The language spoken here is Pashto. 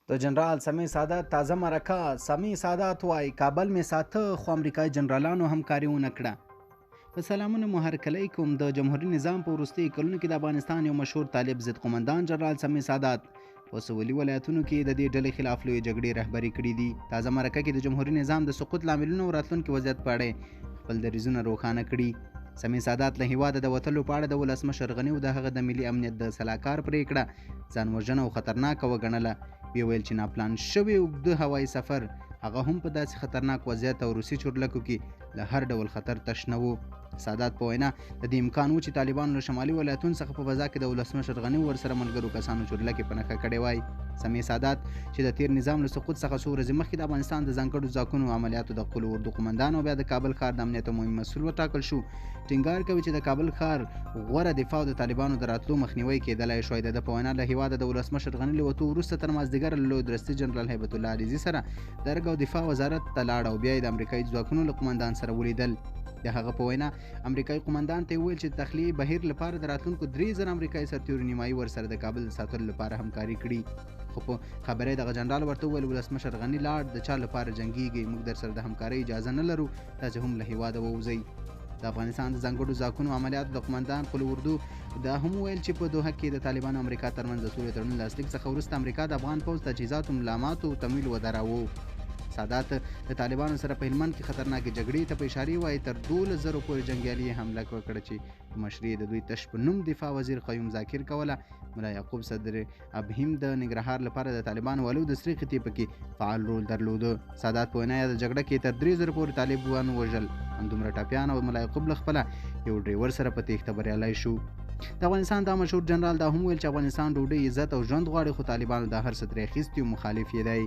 د جنرال سمیع سادات تازه مرکه. سمیع سادات وایي، کابل مې ساته خو امریکایي جنرالانو همکاري ونه کړه. په سلامونو مو هرکلی کوم. د جمهوري نظام په وروستیو کلونو کې د افغانستان یو مشهور طالب ضد قومندان جنرال سمیع سادات په سویلي ولایتونو کې د دې ډلې خلاف لویې جګړې رهبري کړې دي. تازه مرکه کې د جمهوري نظام د سقوط لاملونو او راتلونکي وضعیت په اړه خپل دریځونه روښانه کړي. سمیع سادات له هیواده د وتلو په اړه د ولسمشر غني او د هغه د ملي امنیت د سلاکار پرېکړه ځان وژنه او خطرناکه وګڼله. ویې ویل چې ناپلان شوی اوږده هوایي سفر، هغه هم په داسې خطرناک وضعیت او روسي چورلکو کې، له هر ډول خطر تش نه و. سادات په وینا، د دې امکان و چې طالبانو له شمالي ولایتونو څخه په فضا کې د ولسمشر غني ورسره ملګرو کسانو چورلکې په نښه کړې وای. سمیع سادات چې د تیر نظام له سقوط څخه څو ورځې مخکې د افغانستان د ځانګړو ځواکونو عملیاتو د قول اردو قومندان او بیا د کابل ښار د امنیت عمومي مسؤل وټاکل شو، ټینګار کوي چې د کابل ښار غوره دفاع او د طالبانو د راتلو مخنیوی کېدلای شوای. د ده په وینا، له هیواده د ولسمشر غني له وتو وروسته تر مازدیګره له لوی درستیز جنرال هیبت الله علیزي سره د ارګ او دفاع وزارت ته لاړ او بیا یې د امریکایي ځواکونو له قومندان سره ولیدل. د هغه په وینا، امریکایي قومندان ته یې وویل چې د تخلیې بهیر لپاره د راتلونکو 3000 امریکایي سرتیرو نیمایي ورسره د کابل د ساتلو لپاره همکاري کړي. خو په خبره دغه جنرال ورته وویل، ولسمشر غني لاړ، د چا لپاره جنګیږي؟ موږ در سره د همکارۍ اجازه نه لرو، تاسې هم له هیواده ووځئ. د افغانستان د ځانګړو ځواکونو عملیاتو د قومندان قول اردو دا هم وویل چې په دوحه کې د طالبانو امریکا ترمنځ د سولې تړون لاسلیک څخه وروسته امریکا د افغان پوځ تجهیزاتو، ملاماتو تمویل ودراوه. سادات د طالبانو سره په هلمند کې خطرناکې جګړې ته په اشارې وایي، تر 12,000 پورې جنګیالي یې حمله وکړه چې په مشري د دوی تش په نوم دفاع وزیر قیوم ذاکر کوله. ملا یعقوب صدر ابهیم د ننګرهار لپاره د طالبانو والو د سرې قطعې پکې فعال رول درلود. سادات په وینا، یاده جګړه کې تر 3000 پورې طالبان وژل، همدومره ټپیان او ملا یعقوب له خپله یو ډریور سره په تېښته بریالی شو. د افغانستان دا مشهور جنرال دا هم ویل چې افغانستان ډوډۍ، عزت او ژوند غواړي، خو طالبانو دا هر څه ترې اخیستي او مخالف یې دی.